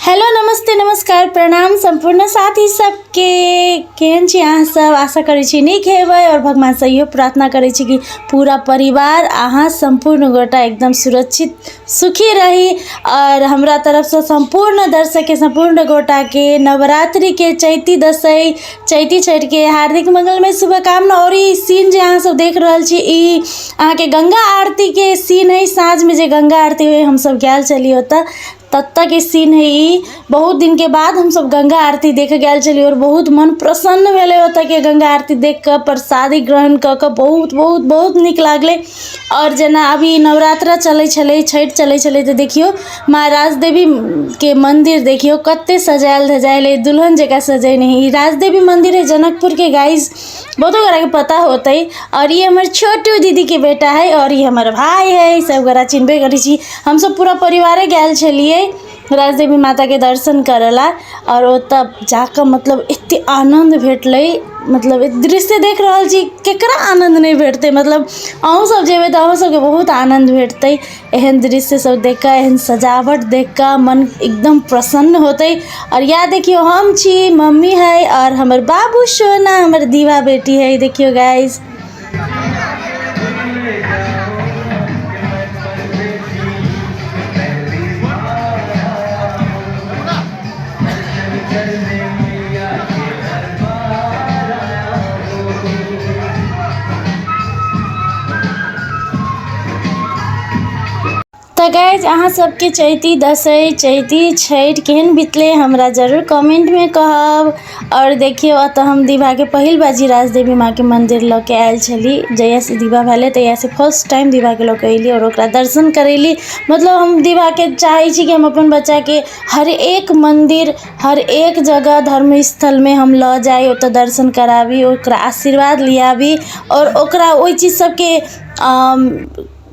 Hello नमस्ते नमस्कार प्रणाम सम्पूर्ण साथी सबके। केहन छी अहाँ सब? आशा करै छी नीक हेबै और भगवानसँ इहो प्रार्थना करै छी कि पूरा परिवार अहाँ सम्पूर्ण गोटा एकदम सुरक्षित सुखी रही। और हमरा तरफसँ सम्पूर्ण दर्शकके सम्पूर्ण गोटाके नवरात्रिके चैती दसैँ चैती छठिके हार्दिक मंगलमय शुभकामना। और ई सीन जे अहाँ सब देख रहल छी ई अहाँके गंगा आरतीके सीन है। साँझमे जे गंगा आरती होइ हमसब गेल छलियै ओतऽ, ततऽके सीन है ई। बहुत दिनके बाद हमसब गंगा आरती देखऽ गेल छलियै और बहुत मन प्रसन्न भेलै ओतऽके गंगा आरती देख कऽ, प्रसादी ग्रहण कऽ कऽ बहुत बहुत बहुत नीक लागलै। और जेना अभी नवरात्रा चलै छलै, छठि चलै छलै, तऽ देखियौ माँ राजदेवीके मन्दिर देखियौ कते सजायल धजायल है, दुल्हन जकाँ सजेने है। ई राजदेवी मन्दिर है जनकपुरके गाइस, बहुतो गोटाके पता होतै। और ई हमर छोटू दीदीके बेटा है और ई हमर भाय है, सब गोटा चिन्हबे करै छी। हमसब पूरा परिवारे गेल छलियै राजदेवी माताके दर्शन करऽ ला और ओतऽ जाकऽ मतलब एते आनन्द भेटलै, मतलब दृश्य देख रहल छी केकरा आनन्द नहि भेटतै। मतलब अहूँ सब जेबै तऽ अहूँ सबके बहुत आनन्द भेटतै। एहन दृश्य सब देख कऽ, एहन सजावट देख कऽ मन एकदम प्रसन्न होतै। और या देखियौ हम छी, मम्मी है और हमर बाबू सोना, हमर दीवा बेटी है। देखियौ गाइस, तऽ गाइज अहाँ सबके चैती दसैँ चैती छठि केहन बितलै हमरा जरूर कमेन्टमे कहब। आओर देखियौ एतऽ हम दीवाके पहिल बाजी राजदेवी माँके मन्दिर लऽ के आयल छली। जहियासँ दीवा भेलै तहियासँ फर्स्ट टाइम दीवाके लऽ के अयली आओर ओकरा दर्शन करेली। मतलब हम दीवाके चाहै छी कि हम अपन बच्चाके हर एक मन्दिर हर एक जगह धर्म स्थलमे हम लऽ जाइ, ओतऽ दर्शन कराबी, ओकरा आशीर्वाद लियाबी आओर ओकरा ओहि चीज सबके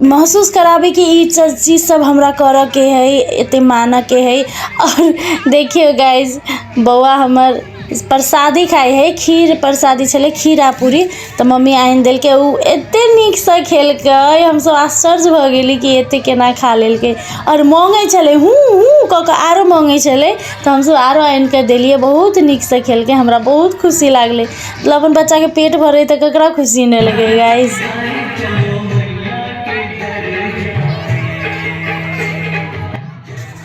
महसूस कराबी कि ई चीज सब हमरा करऽके हइ, एते मानऽके हइ। आओर देखियौ गाइज, बौआ हमर प्रसादी खाइ हइ, खीर प्रसादी छलै, खीर आ पूरी, तऽ मम्मी आनि देलकै। ओ एते नीकसँ खेलकै, हमसब आश्चर्य भऽ गेली कि एते केना खा लेलकै। आओर मङ्गै छलै, हूँ हूँ कऽ कऽ आरो मङ्गै छलै, तऽ हमसब आरो आनिकऽ देलियै। बहुत नीकसँ खेलकै, हमरा बहुत खुशी लागलै। मतलब अपन बच्चाके पेट भरै तऽ ककरा खुशी नहि लगै गाइज।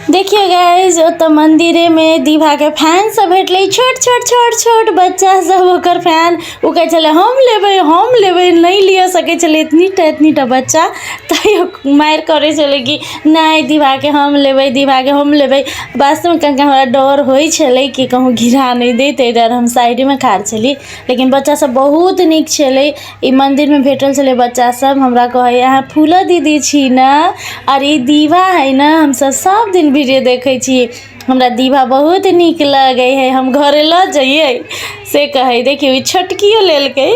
देखियौ गाइज, ओतऽ मन्दिरेमे दीभाके फैन सब भेटलै। छोट छोट छोट छोट बच्चा सब ओकर फैन, ओ कहै छलै हम लेबै हम लेबै, नहि लिअ सकै छलै, एतनीटा एतनीटा बच्चा, तैयो मारि करै छलै कि नहि दीभाके हम लेबै, दीभाके हम लेबै। वास्तवमे कनिका हमरा डर होइ छलै कि कहूँ गिरा नहि दै, ताहि दुआरे हम साइडेमे ठाढ़ छली। लेकिन बच्चा सब बहुत नीक छलै। ई मन्दिरमे भेटल छलै बच्चा सब, हमरा कहै अहाँ फूलो दीदी छी ने आओर ई दीवा है ने, हमसब सब दिन वीडियो देखै छी, हमरा दीवा बहुत नीक लगै है, हम घरे लऽ जइयै से कहै। देखियौ ई छोटकियो लेलकै।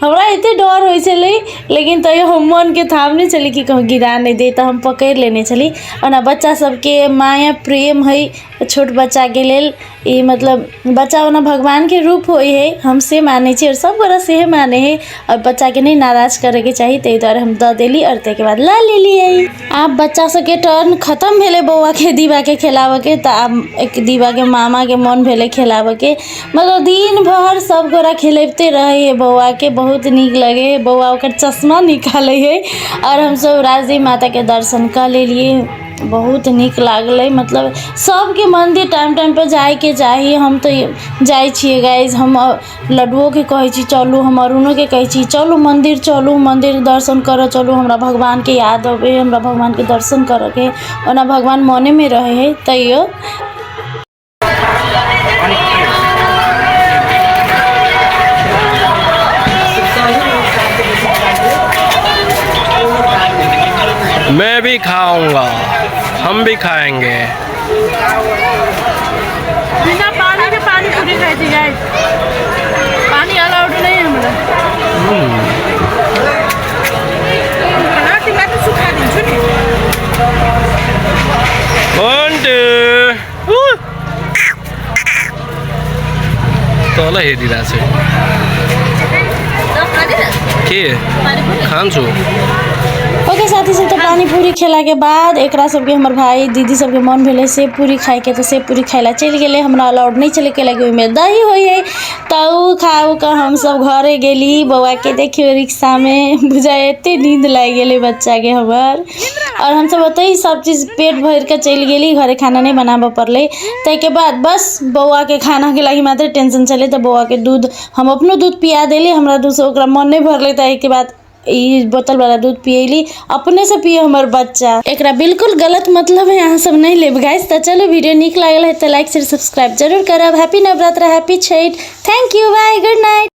हमरा एते डर होइ छलै लेकिन तैयो हम मनके थामने छली कि कहूँ गिरा नहि दे, तऽ हम पकड़ि लेने छली। ओना बच्चा सबके माया प्रेम है छोट बच्चाके लेल, ई मतलब बच्चा ओना भगवानके रूप होइ हइ, हम से मानै छी आओर सब गोटा सेहे मानै हइ। आओर बच्चाके नहि नाराज करैके चाही, ताहि दुआरे हम दऽ देली आओर ताहिके बाद लऽ लेलियै। आब बच्चा सबके टर्न खतम भेलै बौआके दीवाके खेलाबऽके, तऽ आब एक दीवाके मामाके मोन भेलै खेलाबऽके। मतलब दिन भरि सब गोटा खेलैबते रहै हइ बौआके, बहुत नीक लगै हइ। बौआ ओकर चश्मा निकालै हइ। आओर हमसब राजदेवी माताके दर्शन कऽ लेलियै, बहुत नीक लागलै। मतलब सबके मन्दिर टाइम टाइमपर जाइके चाही। हम तऽ जाइ छियै गाइज, हम लड्डुओके कहै छी चलू, हम अरुणोके कहै छी चलू मन्दिर चलू, मन्दिर दर्शन करऽ चलू, हमरा भगवानके याद अबै हइ, हमरा भगवानके दर्शन करऽके हइ। ओना भगवान मनेमे रहै हइ तैयो। मैं भी खाऊंगा, हम भी खाएंगे। बिना पानी के पानी पूरी खाई थी गाइस, पानी अलाउड नहीं है हमरा। बन्टे तल हेरिरहेको छ के खान्छु। ओके साथी सब, तऽ पानी पूरी खेलाके बाद एकरा सबके हमर भाई दीदी सबके मन भेलै सेब पूरी खाइके, तऽ सेब पूरी खाइ लए चलि गेलै। हमरा अलाउड नहि छलै, कैलाकि ओहिमे दही होइ हइ। तऽ ओ खा कऽ हमसब घरे गेली। बौआके देखियौ रिक्शामे बुझाइ एते नींद लागि गेलै बच्चाके हमर। आओर हमसब ओतहि सब चीज पेट भरिके चलि गेली, घरे खाना नहि बनाबऽ पड़लै। ताहिके बाद बस बौआके खानाके लागि मात्र टेंशन छलै। तऽ बौआके दूध, हम अपनो दूध पिया देली, हमरा दूधसँ ओकरा मन नहि भरलै, तऽ एहिके बाद ई बोतलवला दूध पियैली, अपनेसँ पिए हमर बच्चा। एकरा बिल्कुल गलत मतलब है, अहाँ सब नहि लेब गाइस। तऽ चलू, वीडियो नीक लागल है तऽ लाइक, शेयर, सब्सक्राइब जरूर करब। Happy Navratra, happy Chhath. Thank you, bye, good night.